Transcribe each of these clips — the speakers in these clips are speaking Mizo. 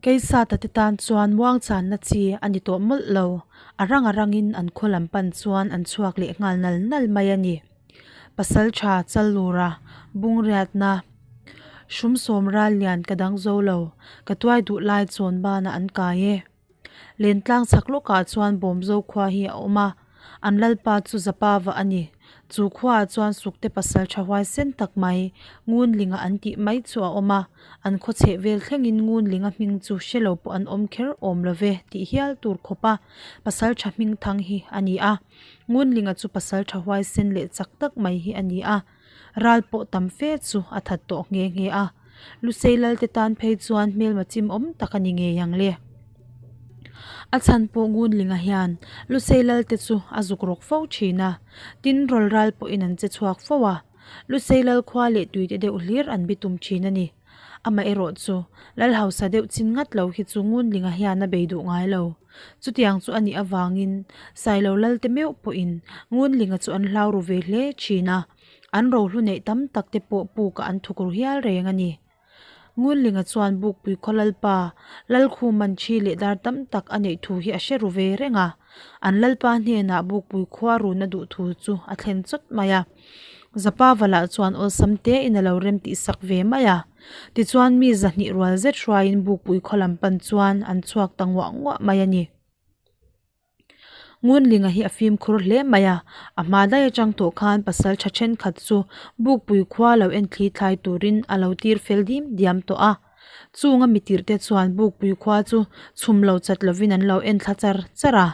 Keisata te tan chuan muangchanna chi a ni tawh mawlh lo, a rang a rangin an khaw lam pan chuan an chhuak leh nghal nal nal mai a ni. Pasaltha Challura bungriatna Hrumsawm ral lian ka dang zo lo, ka tuai duh lai chawn banah an kai e. Lentlang chhak lawkah chuan Bawmzo khua hi a awm a, an lalpa chu Zapava a ni. Chu khuaah chuan Sukte pasal tha huaisen tak mai, Ngunlinga an tih mai chu a awm a, an khaw chheh vel thlengin Ngunlinga hming chu hre lo pawh an awm kher awm lo ve tih hial tur khawpa pasal tha hming thang hi a ni a. Ngunlinga chu pasal tha huaisen leh chak tak mai hi a ni a. Ral pawh tam fe chu a that tawh nghe nghe a, Lusei Lalte tan phei chuan hmelma chim awm tak a ni ngei ang le. A chhan pawh Ngunlinga hian Lusei Lalte chu a zuk rawk fo thin a, tin rawl ral pawhin an che chhuak fo a, Lusei Lal khua leh tuite deuh hlir an bitum thin a ni. Amaherawh chu Lal hausa deuh chin ngat lo hi chu Ngunlinga hian a bei duh ngai lo. Chutiang chu a nih avangin Sailo Lalte meuh pawhin Ngunlinga chu an hlau ru ve hle thin a, an rohlu neih tam tak te pawh pukah an thuk ru hial reng a ni. Ngunlinga chuan Bukpui khaw Lalpa, Lalkhuman thi leh dar tam tak a neih thu hi a hre ru ve reng a, an Lalpa hnenah Bukpui khua runa duh thu chu a thlen chawt mai a. Zapa valah chuan awlsam tein a lo rem tih sak ve mai a. Tichuan mi zahnih rual zet hruaiin Bukpui khaw lam pan chuan an chhuak ta nguah nguah mai a ni. Ngunlinga hi a fimkhur hle mai a, a hma daih atang tawh khan pasal tha thenkhat chu Bukpui khua lo en thli thlai turin a lo tir fel dim diam tawh a. Chunga mitirhte chuan Bukpui khua chu chhum lo chat lovin an lo en thla char char a,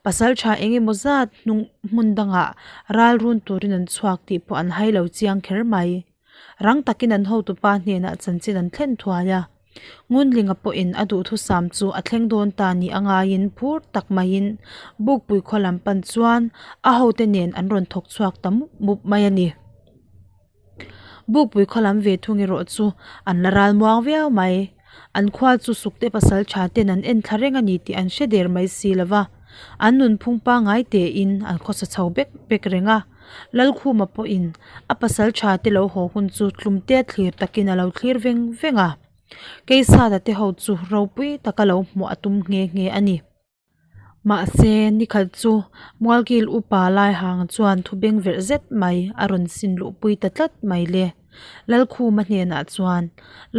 pasal tha eng emaw zat hnung hmun dangah ral run turin an chhuak tih pawh an hai lo chiang kher mai. Rang takin an hotupa hnenah chanchin an thlen thuai a, Ngunlinga pawhin a duhthusam chu a thleng dawn ta ni a ngaiin phur tak maiin Bukpui khaw lam pan chuan a hote nen an rawn thawk chhuak ta mup mup mai a ni. Bukpui khaw lam ve thung erawh chu an la ral muang viau mai. An khua chu Sukte pasal tha ten an en thla reng a ni tih an hre der mai si lo va, an nunphung pangngai tein an khawsa chho bek bek reng a. Lalkhuma pawhin a pasal tha te lo haw hun chu tlumte thlir takin a lo thlir veng veng a. Keisata te ho chu ropui taka lo hmuh a tum nghe nghe a ni. Mahse, nikhat chu Mualkil upa Laihang chuan thu beng verh zet mai a rawn sin luhpui ta tlat mai le. Lalkhuma hnenah chuan,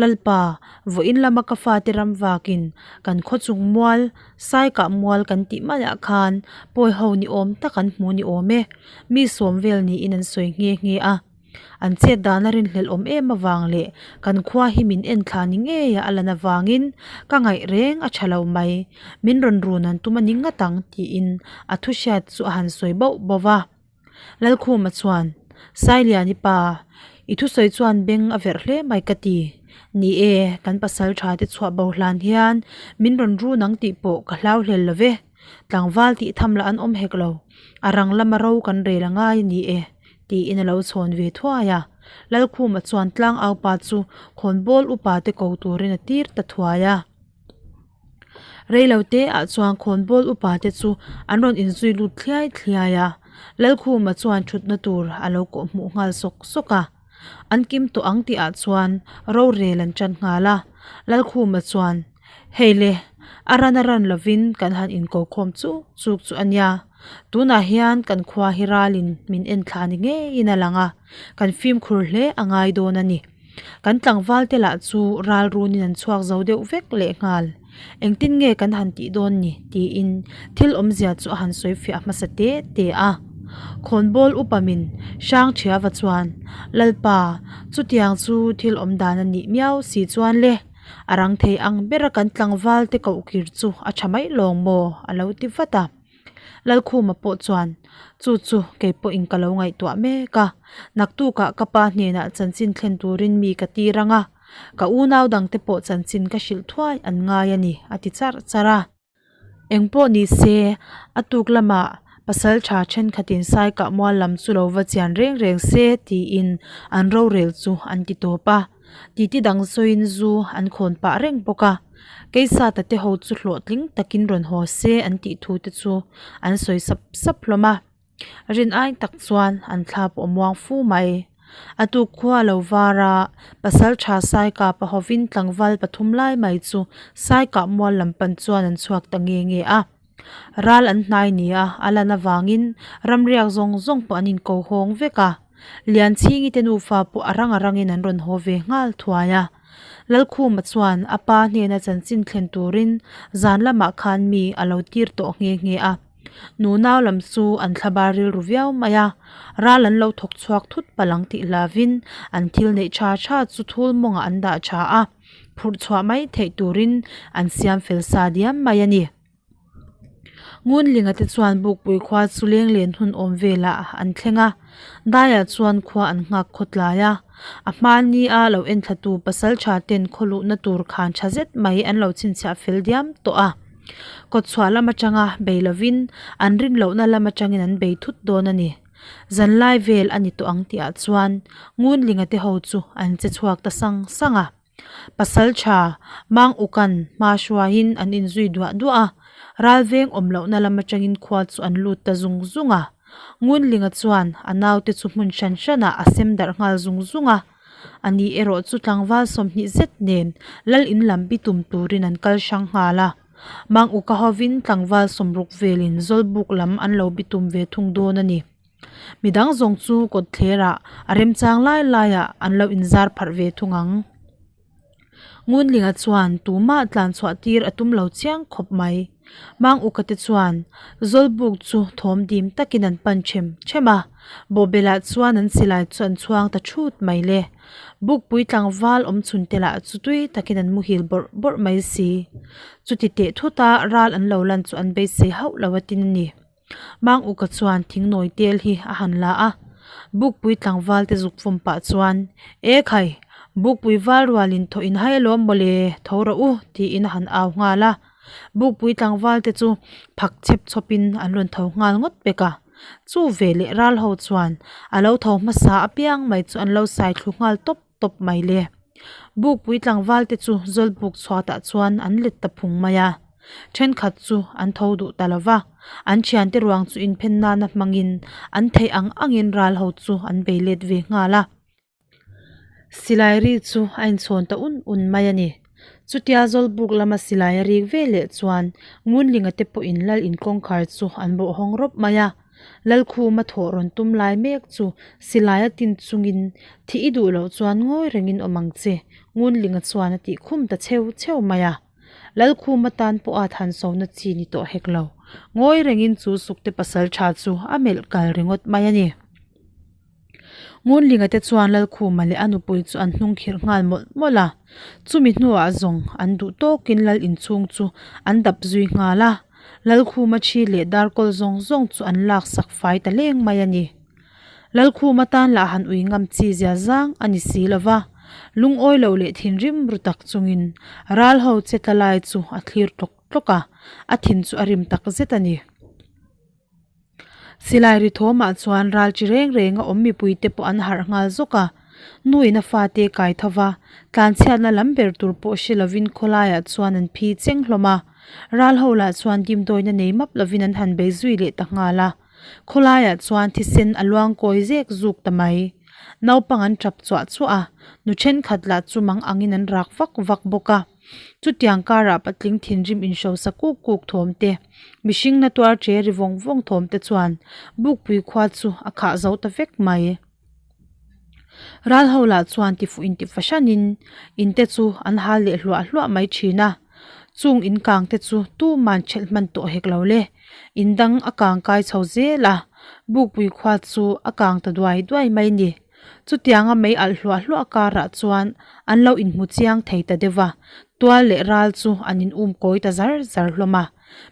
Lalpa, vawiin lama ka fate ram vakin kan khawchung mual, Saikah mual kan tih maiah khan pawi ho ni awm tak an hmu ni awm e, mi sawm vel niin an sawi nghe nghe a. An chet dan a rinhlelh awm em avang leh kan khua hi min en thla ni ngei a a lan avangin ka ngaih reng a tha lo mai, min rawn run an tum a ni ngat ang tiin a thu hriat chu a han sawi bauh bauh va. Lalkhuma chuan, Sailiani pa, i thusawi chuan beng a verh hle mai ka ti. Ni e, kan pasal tha te chhuah bo hlan hian min rawn run ang tih pawh ka hlau hlel lo ve. Tlangval tih tham lah an awm hek lo, a rang lama ro kan rel a ngai a ni e. Tiin a lo chhawn ve thuai a. Lalkhuma chuan tlang aupa chu khawnbawl upa te ko turin a tir ta thuai a. Reilo te ah chuan khawnbawl upa te chu an rawn inzui lut thliai thliai a. Lalkhuma chuan thutna tur a lo kawh hmuh nghal sawk sawk a. An kim tawh ang tih ah chuan rorel an tan nghal a. Lalkhuma chuan, Hei le, a ran a ran lovin kan han inko khawm chuk chuk chu a nia. Tunah hian kan khua hi ralin min en thla ni ngeiin a lang a, kan fimkhur hle a ngai dawn a ni. Kan tlangval te lah chu ral runin an chhuak zo deuh vek leh nghal. Engtin nge kan han tih dawn ni? tiin thil awmzia chu a han sawi fiah hmasa te te a. Khawnbawl upa min hrang thiava chuan, Lalpa, chutiang chu thil awm dan a nih miau si chuan le. A rang thei ang bera kan tlangval te koh kir chu a tha mai lawng maw? a lo ti vat a. Lalkhuma pawh chuan, Chu chu kei pawhin ka lo ngaihtuah mek a, naktukah ka pa hnenah chanchin thlen turin mi ka tir ang a, ka unau dangte pawh chanchin ka hrilh thuai an ngai a ni, a ti charh charh a. Eng pawh ni se, a tuk lamah pasal tha thenkhatin Saikah mual lam chu lo va chian reng reng se tiin an rorel chu an ti tawp a. Titi dang sawiin zu an khawn pah reng bawk a, Keisata te ho chu hlawhtling takin rawn haw se an tih thu te chu an sawi sap sap hlawm a. Rin ai tak chuan an thla pawh a muang fu mai. A tuk khua lo var a, Pasaltha Saikapa hovin tlangval pathum lai mai chu Saikah mual lam pan chuan an chhuak ta nge nge a. Ral an hnai nia a lan avangin ramriak zawng zawng pawh an inko hawng vek a. Lianchhingi te nufa pawh a rang a rangin an rawn haw ve nghal thuai a. Lalkhuma chuan a pa hnena chanchin thlen turin zan lamah khan mi a lo tir tawh nghe nghe a. Nunau lam chu an thlabar rilru viau mai a, ral an lo thawk chhuak thut palh ang tih hlavin an thil neih tha tha chu thul mawngah an dah tha a, phurh chhuah mai theih turin an siam fel sa diam mai a ni. Ngunlinga te chuan Bukpui khua chu lenglen hun awm velah an thleng a, daiah chuan khua an nghak khawtlai a, a hmani a lo enthlatu pasaltha ten khaw luhna tur khan tha zet mai an lo chhinchhiah fel diam tawh a. Kawtchhuah lam atanga bei lovin an rin lohna lam atangin an bei thut dawn a ni. Zanlai vel a ni tawh ang tihah chuan Ngunlinga te ho chu an che chhuak ta sang sang a. Pasaltha Mang Ukan hma hruaiin an inzui duah duah a, ralveng awm lohna lam atangin khua chu an lut ta zung zung a. Ngunlinga chuan a naute chu hmun hran hranah a sem darh nghal zung zung a. A ni erawh chu tlangval 20 zet nen lal in lam bi tum turin an kal hrang nghal a. Mang Uka hovin tlangval 60 velin Zawlbuk lam an lo bi tum ve thung dawn a ni. Midang zawng chu kawtthlerah a remchang lai laiah an lo inzar pharh ve thung ang. Ngunlinga chuan tumah tlan chhuah tir a tum lo chiang khawp mai. Mang Uka te chuan Zawlbuk chu thawm dim takin an pan them them a, bawhbelah chuan an silai chu an chhuang ta thut mai le. Bukpui tlangval awm chhun te lah chu tui takin an muhil bawrh bawrh mai si. Chuti teh thuta ral an lo lan chu an beisei hauh lo atin a ni. Mang Uka chuan thingnawi tel hi a han la a, Bukpui tlangval te zuk fawm pah chuan, E khai, Bukpui val rualin thaw in hai alawm mawle, tho rawh u, tiin a han au nghal a. Bukpui tlangval te chu phak chep chawpin an rawn tho nghal ngawt pek a. Chu ve leh ral ho chuan a lo tho hmasa apiang mai chu an lo sai thlu nghal tawp tawp mai le. Bukpui tlangval te chu Zawlbuk chhuatah chuan an let ta phung mai a. Thenkhat chu an tho duh ta lo va, an thiante ruang chu inphen nana hmangin an theih ang angin ral ho chu an bei let ve nghal a. Silai ri chu a inchhawn ta un un mai a ni. Chutia Zawlbuk lama silai a rik ve leh chuan Ngunlinga te pawhin lal inkawngkhar chu an bawh hawng rawp mai a. Lalkhuma thawh rawn tum lai mek chu silai a tin chungin thih i duh loh chuan ngawi rengin awm ang che, Ngunlinga chuan a tih khum ta cheu cheu mai a. Lalkhuma tan pawha thansona chi ni tawh hek lo. Ngawi rengin chu Sukte pasal tha chu a melh kal ringawt mai a ni. Ngunlinga te chuan Lalkhuma leh a nupui chu an hnung khirh nghal mawlh mawlh a. Chumi hnuah zawng an duh tawkin lal inchhung chu an dap zui nghal a. Lalkhuma thi leh darkawl zawng zawng chu an lak sak fai ta leng mai a ni. Lalkhuma tan lah han ui ngam chi zia zang a ni si lo va, lungawi lo leh thinrim ru tak chungin ral ho che tla lai chu a thlir tlawk tlawk a, a thin chu a rim tak zet a ni. Silai ri thawmah chuan ral chi reng reng a awm mipui te pawh an harh nghal zawk a, nuin a fate kai tho va, tlanchhiatna lam ber tur pawh hre lovin khawlaiah chuan an phi cheng hlawm a, ral ho lah chuan dimdawina nei map lovin an han bei zui leh ta nghal a, khawlaiah chuan thisen a luang kawi zek zuk ta mai. Naupang an tap chuah chuah a, nu thenkhat lah chu mang angin an rak vak vak bawk a. Chutiang karah patling thinrim inhrosa kuk kuk thawm te, mihring na tuar che ri vawng vawng thawm te chuan Bukpui khua chu a khah zo ta vek mai. Ral ho lah chuan tifuh inti fahranin in te chu an hal leh hluah hluah mai thin a, chung in kang te chu tuman thelh hman tawh hek lo le, in dang a kang kai chho zel a, Bukpui khua chu a kang ta duai duai mai ni. Chutianga mei alh hluah hluah karah chuan an lo inhmu chiang thei ta deuh va, tual leh ral chu an in um kawi ta zar zar hlawm a.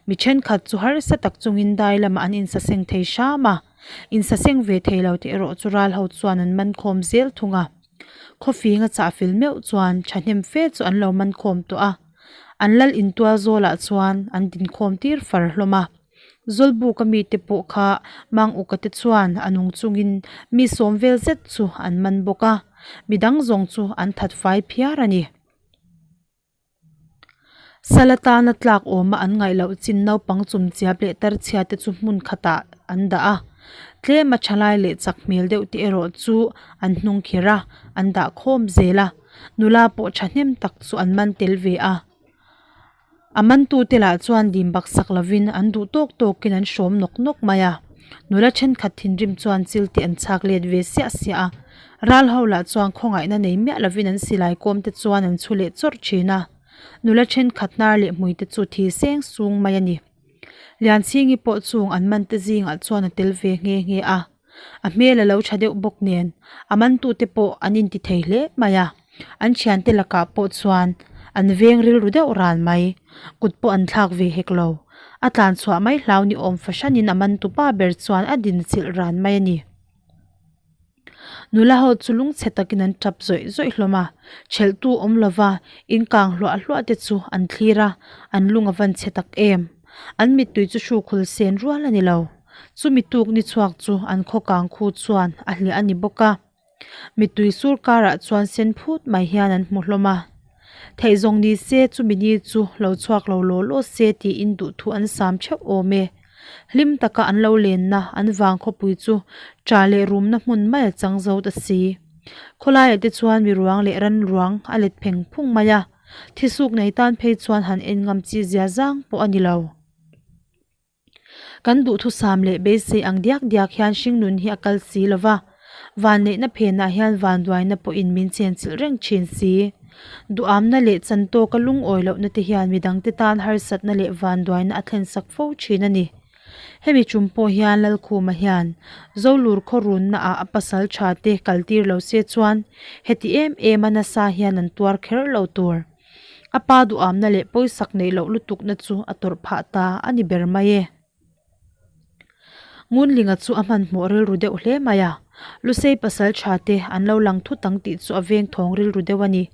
Mi thenkhat chu harsa tak chungin dai lamah an insaseng thei hram a, insaseng ve thei lo te erawh chu ral ho chuan an man khawm zel thung a. Khawfing a chah fel meuh chuan thahnem fe chu an lo man khawm tawh a, an lal intual zawlah chuan an dinkhawm tir far hlawm a. Zawlbuk a mite pawh kha Mang Uka te chuan a nung chungin mi sawm vel zet chu an man bawk a, midang zawng chu an that fai phiar a ni. Sal atana tlak awma an ngaih loh chin naupang chumchiap leh tarchhia te chu hmun khatah an dah a. Tlema thalai leh chak hmel deuh te erawh chu an hnung kher a, an dah khawm zel a. Nula pawh thahnem tak chu an man tel ve a. A mantute lah chuan dim baksak lovin an duh tawk tawkin an hrawm nawk nawk mai a. Nula thenkhat thinrim chuan chil te an chhak let ve siah siah a. Ral ho lah chuan khawngaihna nei miah lovin an silai kawm te chuan an chhu leh chawrh thin a. Nula thenkhat hnar leh hmui te chu thi seng sung mai a ni. Lianchhingi pawh chung an mante zingah chuan a tel ve nghe nghe a. A hmel a lo tha deuh bawk nen a mantute pawh an inti thei hle mai a, an thiante lakah pawh chuan an veng rilru deuh ran mai, kut pawh an thlak ve hek lo. A tlan chhuah mai hlau ni awm fahranin a mantupa ber chuan a din chilh ran mai a ni. Nula ho chu lungchhe takin an tap zawih zawih hlawm a, thelhtu awm lova inkang hluah hluah te chu an thlir a, an lung a van chhe tak em. An mittui chu hrukhul sen rual a ni lo. Chumi tuk ni chhuak chu an khaw kang khu chuan a hliah a ni bawk a. Mittui sur karah chuan sen phut mai hian an hmu hlawm a. Theih zawng ni se chumi ni chu lo chhuak lo law law se tiin duhthu an sam theuh awm e. Hlim taka an lo lenna an vang khawpui chu ṭah leh rumna hmun mai a chang zo ta si. Khawlaiah te chuan mi ruang leh ran ruang a let pheng phung mai a. Thisuk nei tan phei chuan han en ngam chi zia zang pawh a ni lo. Kan duhthusam leh beisei ang diak diak hian hringnun hi a kal si lo va, vanneihna phenah hian vanduaina pawhin min chenchilh reng thin si. Duhamna leh chantawka lungawi lohna te hian midangte tan harsatna leh vanduaina a thlensak fo thin a ni. Hemi tum pawh hian Lalkhuma hian Zolur khaw runnaah a pasal tha te kaltir lo se chuan heti em em a nasa hian an tuar kher lo tur. A pa duhamna leh pawisak neih loh lutukna chu a tawrh phah ta a ni ber mai e. Ngunlinga chu a hmanhmawh rilru deuh hle mai a, Lusei pasal tha te an lo lang thut ang tih chu a veng thawng rilru deuh a ni.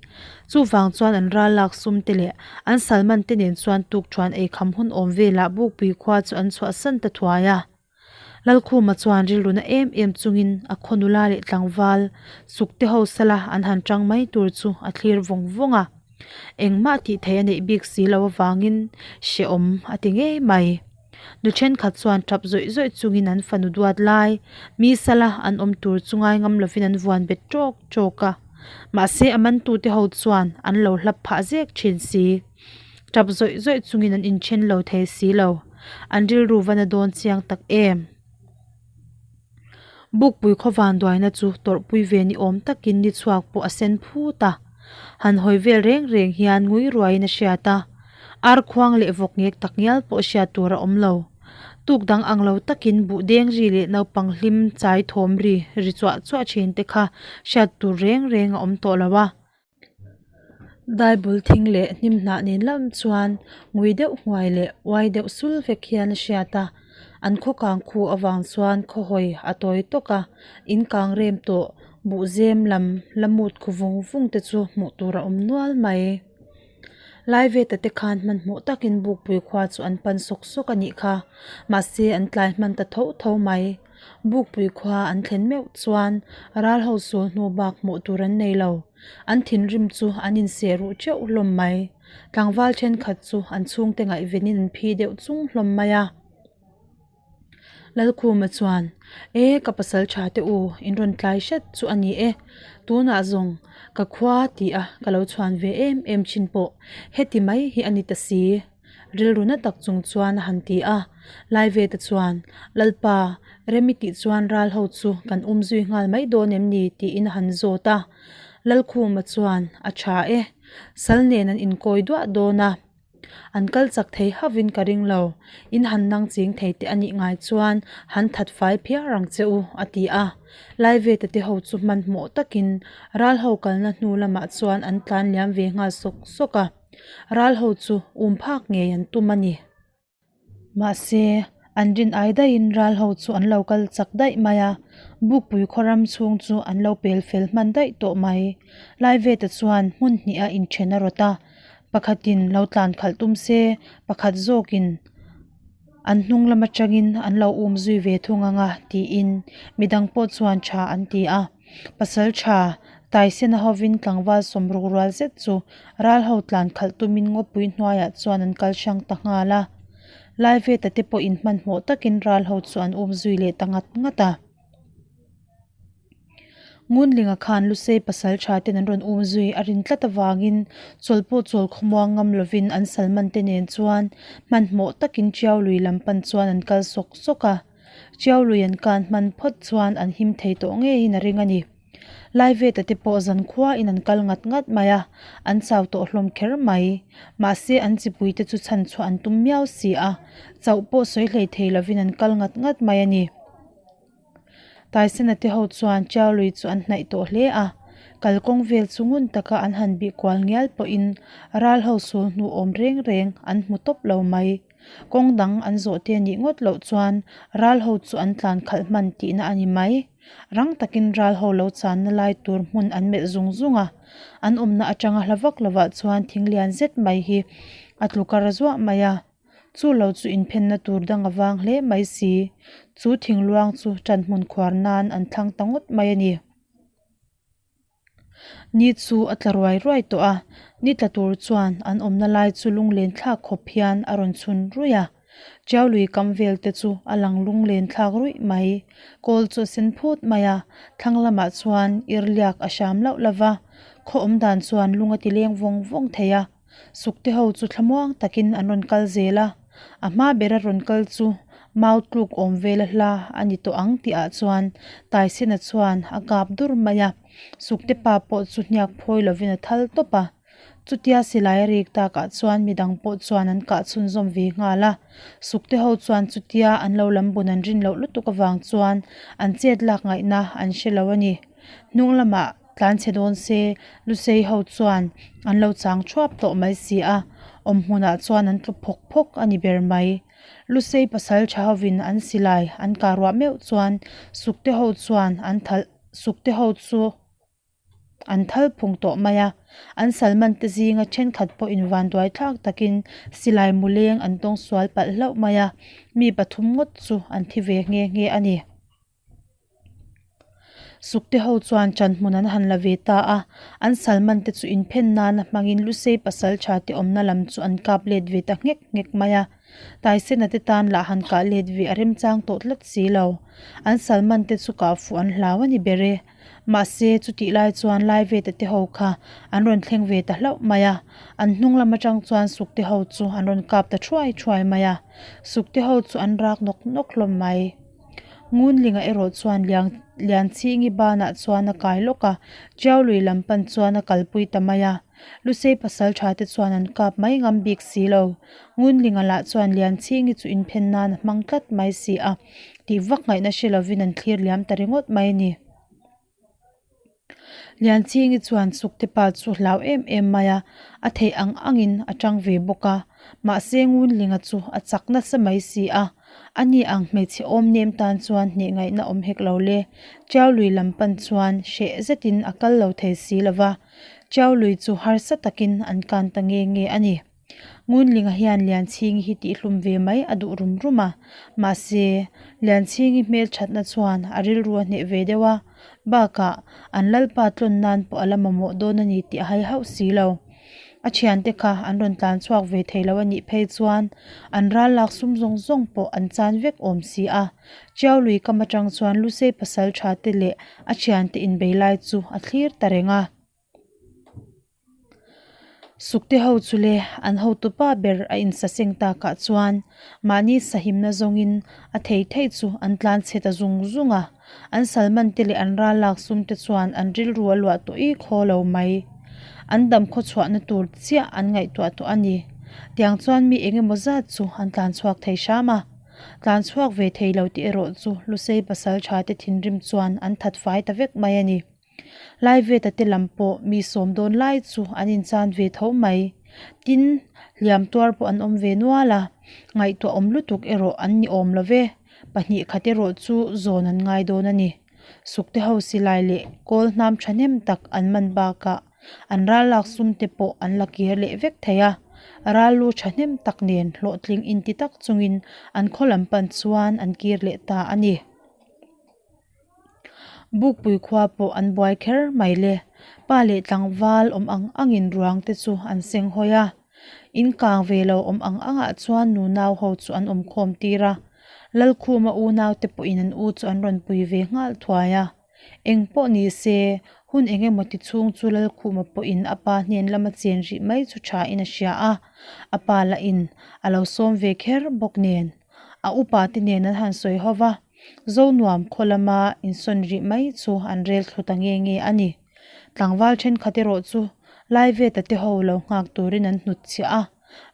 Chuvang chuan an ral lak sum te leh an salman te nen chuan tukṭhuan eikham hun awm velah Bukpui khua chu an chhuahsan ta thuai a. Lalkhuma chuan rilru na em em chungin a khaw nula leh tlangval sukte ho sala an han tang mai tur chu a thlir vawng vawng a. Engmah tih theih a neih bik si lo avangin hrehawm a ti ngei mai. Nu thenkhat chuan tap zawih zawih chungin an fanu duat lai mi sala an awm tur chu ngai ngam lovin an vuan bet tawk tawk a. Mahse a mantute ho chuan an lo hlap phah zek thin si. Tap zawih zawih chungin an inthen lo thei si lo. An rilru va na dawn chiang tak em? Bukpui khaw vanduaina chu tawrhpui ve ni awm takin ni chhuak pawh a sen phut a. Han hawi vel reng reng hian ngui ruaiin a hriat a. Ar khuang leh vawk ngek tak ngial pawh hriat tur a awm lo. Tuk dang ang lo takin buh deng ri leh naupang hlim chai thawm ri ri chuah chuah thin te kha hriat tur reng reng a awm tawh lo a. Daibul thing leh hnim hnah nen lam chuan ngui deuh hnuai leh uai deuh sul vek hian a hriat a an khaw kang khu avang chuan khaw hawi a tawi tawk a in kang rem tawh buh zem lam la mut khu vung vung te chu hmuh tur a awm nual mai Laiveta te khan hmanhmawh takin Bukpui khua chu an pan sawk sawk a nih kha mahse an tlai hman ta tho tho mai. Bukpui khua an thlen meuh chuan ral ho sawl hnu bak hmuh tur an nei lo. An thinrim chu an inseh ruh teuh hlawm mai. Tlangval thenkhat chu an chhungte ngaihvenin an phi deuh chung hlawm mai a. Lalkhuma chuan, E ka pasal tha te u, in rawn tlai hret chu a ni e. Tunah zawng ka khua tih a ka lo chhuan ve em em thin pawh heti mai hi a ni ta si. Rilru na tak chung chuan a han ti a, Laiveta chuan, Lalpa, rem i tih chuan ral ho chu kan um zui nghal mai dawn em ni? tiin a han zawt a. Lalkhuma chuan, A tha e, sal nen an inkawi duah dawn a, an kal chak thei hauhin ka ring lo, in han nang ching thei te a nih ngai chuan han that fai phiar ang che u, a ti a. Laiveta te ho chu hmanhmawh takin ral ho kalna hnu lamah chuan an tlan liam ve nghal sawk sawk a. Ral ho chu um phak ngei an tum a ni. Mahse, an rin ai daihin ral ho chu an lo kal chak daih mai a, Bukpui khaw ram chhung chu an lo pel fel hman daih tawh mai. Laiveta chuan hmun hnih a inthen a rawt a, pakhatin lo tlan khalh tum se, pakhat zawkin an hnung lam atangin an lo um zui ve thung ang a tiin midang pawh chuan tha an ti a. Pasal tha, Taisena hovin tlangval sawmruk rual zet chu ral ho tlan khalh tumin ngawpui hnuaiah chuan an kal hrang ta nghal a. Laiveta te pawhin hmanhmawh takin ral ho chu an um zui leh ta ngat ngat a. Ngunlinga khan Lusei pasal tha ten an rawn um zui a rin tlat avangin chawl pawh chawl khawmuang ngam lovin an salman te nen chuan hmanhmawh takin Tiau lui lam pan chuan an kal sawk sawk a. Tiau lui an kan hman phawt chuan an him thei tawh ngeiin a ring a ni. Laiveta te pawh zankhua in an kal ngat ngat mai a, an chau tawh hlawm kher mai. Mahse an chipui te chu chhan chhuah an tum miau si a, chauh pawh sawi hlei thei lovin an kal ngat ngat mai a ni. Taisena te ho chuan Tiau lui chu an hnaih tawh hle a, kalkawng vel chu ngun taka an han bih kual ngial pawhin ral ho sul hnu awm reng reng an hmu tawp lo mai. Kawng dang an zawh te nih ngawt loh chuan ral ho chu an tlan khalh hman tihna a ni mai. Rang takin ral ho lo channa lai tur hmun an melh zung zung a, an awmna atanga hla vak lovah chuan thing lian zet mai hi a tlu kar zuah mai a, chu lo chu inphenna tur dang a vang hle mai si. Chu thing luang chu ṭan hmun khuar nan an thlang ta ngawt mai a ni. Ni chu a tla ruai ruai tawh a, ni tla tur chuan an awmna lai chu lunglen thlak khawp hian a rawn chhun ruih a. Tiau lui kam vel te chu a lang lunglen thlak ruih mai. Kawl chu a sen phut mai a, thlang lamah chuan irliak a hram loh lo va, khaw awm dan chuan lung a ti leng vawng vawng thei a. Sukte ho chu thlamuang takin an rawn kal zel a, a hma bera rawn kal chu mau tluk awm vela hla a ni tawh ang tih ah chuan Taisena chuan a kap dur mai a, Sukte pa pawh chu hniak phawi lovin a thal tawp a. Chutia silai a rik takah chuan midang pawh chuan an kah chhunzawm ve nghal a, Sukte ho chuan chutia an lo lam bun an rin loh lutuk avang chuan an chet lak ngaihna an hre lo a ni. Hnung lamah. Tlanchhe dawn se, Lusei ho chuan an lo chang thuap tawh mai si a, awm hmunah chuan an tlu phawk phawk a ni ber mai. Lusei pasal tha hovin an silai an kah ruah meuh chuan Sukte ho chuan an thal Sukte ho chu an thal phung tawh mai a, an salman te zinga thenkhat pawh invanduai thlak takin silai mu leng an tawng sual palh hlauh mai a, mi pathum ngawt chu an thi ve nghe nghe a ni. Sukte ho chuan ṭan hmun an han la ve ta a, an salman te chu inphen nana hmangin Lusei pasal ṭha te awmna lam chu an kap let ve ta nghek nghek mai a. Taisena te tan lah han kah let ve a remchang tawh tlat si lo. An salman te chu kah fuh an hlau a ni ber e. Mahse, chutih lai chuan Laiveta te ho kha an rawn thleng ve ta hlauh mai a, an hnung lam atang chuan Sukte ho chu an rawn kap ta thuai thuai mai a. Sukte ho chu an rak nawk nawk hlawm mai. Ngunlinga erawh chuan Liang Lianchhingi banah chuan a kai lawk a, Tiau lui lam pan chuan a kalpui ta mai a. Lusei pasal tha te chuan an kap mai ngam bik si lo. Ngunlinga lah chuan Lianchhingi chu inphen nan a hmang tlat mai si a, tih vak ngaihna hre lovin an thlir liam ta ringawt mai a ni. Lianchhingi chuan Sukte pa chu hlau em em mai a, a theih ang angin a tang ve bawk a, mahse Ngunlinga chu a chak nasa mai si a, ani ang hmeichhe awm nem tan chuan hneh ngaihna awm hek lo le. Tiau lui lam pan chuan hreh zetin a kal lo thei si lo va, Tiau lui chu harsa takin an kan ta nge nge a ni. Ngunlinga hian Lianchhingi hi tihhlum ve mai a duh rum rum a, mahse, Lianchhingi hmel thatna chuan a rilru a hneh ve deuh a, bakah an lalpa tlawn nan pawh a la mamawh dawn a ni tih a hai hauh si lo. A thiante kha an rawn tlan chhuak ve thei lo a nih phei chuan an ral lak sum zawng zawng pawh an chan vek awm si a. Tiau lui kam atang chuan Lusei pasal tha te leh a thiante inbei lai chu a thlir ta reng a. Sukte ho chu le an hotu pa ber a insaseng takah chuan mahni sahimna zawngin a thei thei chu an tlan chhe ta zung zung a, an salman te leh an ral lak sum te chuan an rilru a luah tawh ik haw lo mai. An dam khaw chhuahna tur chiah an ngaihtuah tawh a ni. Tiang chuan mi eng emaw zat chu an tlan chhuak thei hram a. Tlan chhuak ve thei lo tih erawh chu Lusei pasal tha te thinrim chuan an that fai ta vek mai a ni. Laiveta te lam pawh mi sawm dawn lai chu an inchan ve tho mai. Tin, hliam tuar pawh an awm ve nual a, ngaihtuah awm lutuk erawh an ni awm lo ve. Pahnih khat erawh chu zawn an ngai dawn a ni. Sukte ho silai leh kawl hnam thahnem tak an man bakah an ral lak sum te pawh an la kir leh vek thei a. Ral lu thahnem tak nen hlawhtling inti tak chungin an khaw lam pan chuan an kir leh ta a ni. Bukpui khua pawh an buai kher mai le. Pa leh tlangval awm ang angin ruang te chu an seng hawi a. In kang ve lo awm ang angah chuan nunau ho chu an awm khawm tir a, Lalkhuma unau te pawhin an u chu an rawn pui ve nghal thuai a. Eng pawh ni se, hun eng emaw ti chhung chu Lalkhuma pawhin a pa hnen lama chen rih mai chu tha in a hria a, a pa lahin a lo sawm ve kher bawk nen. A upa te nen an han sawi ho va, Zonuam khaw lama insawn rih mai chu an rel thlu ta nge nge a ni. Tlangval thenkhat erawh chu Laiveta te ho lo nghak turin an hnutchhiah a,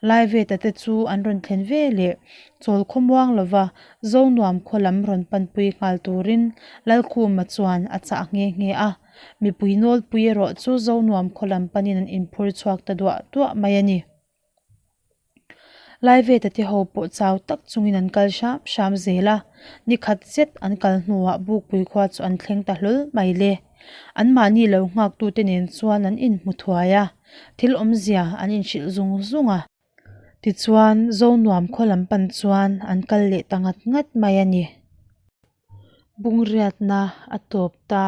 Laiveta te chu an rawn thlen ve leh chawl khawmuang lova Zonuam khaw lam rawn panpui nghal turin Lalkhuma chuan a chah nghe nghe a. Mipui nawlpui erawh chu Zonuam khaw lam panin an inphur chhuak ta duah duah mai a ni. Laiveta te ho pawh chau tak chungin an kal hram hram zel a, ni khat zet an kal hnuah Bukpui khua chu an thleng ta hlawl mai le. Anmahni lo nghaktute nen chuan an inhmu thuai a, thil awmzia an inhrilh zung zung a. Tichuan, Zonuam khaw lam pan chuan an kal leh ta ngat ngat mai a ni. Bungriatna a tawp ta.